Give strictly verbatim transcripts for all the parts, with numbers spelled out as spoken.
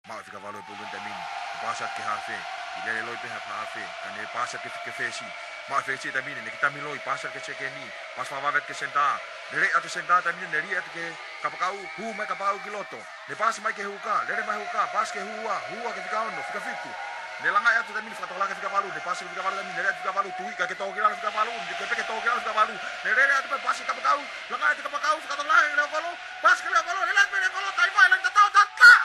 Maʻu e fika valu e pulu he taimi ni, paasi atu ki he hafe, ʻi lele loi pē ha hafe, ka ne paasi atu ki he fesi. Maʻu e fesi he taimi ni, ne kiʻi tami loi, paasi atu ki he sekeni, paasi fakavave atu ki he senitā. Lele atu e senitā he taimi ni, ne lī atu ki he kapakau, hū mai kapakau ki loto. Ne paasi mai ki he huka, lele mai huka, paasi ki he hū ua, hū ua ki he fika ono, fika fitu. Ne langaʻi atu he taimi ni, fakatokolahi ki he fika valu, ne paasi ki he fika valu he taimi ni, ne lele atu fika valu, tui, ka ke tō ki lalo fika valu, ne ke peke tō ki lalo fika valu. Ne lele atu pē paasi kapakau, langaʻi atu kapakau, fakatokolahi ki he leʻo kolo, paasi ki he leʻo kolo, lele atu pē leʻo kolo, taimi mai, langi tatau, tatau!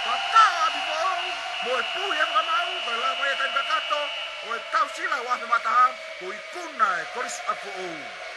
Tatau ʻa ʻApifoʻou, mo e puhi e fakamaau, ko e lava e taimi kakato ʻo e tau sila ʻo e afe mā taha, ko e ikuna e Kolisi ʻApifoʻou.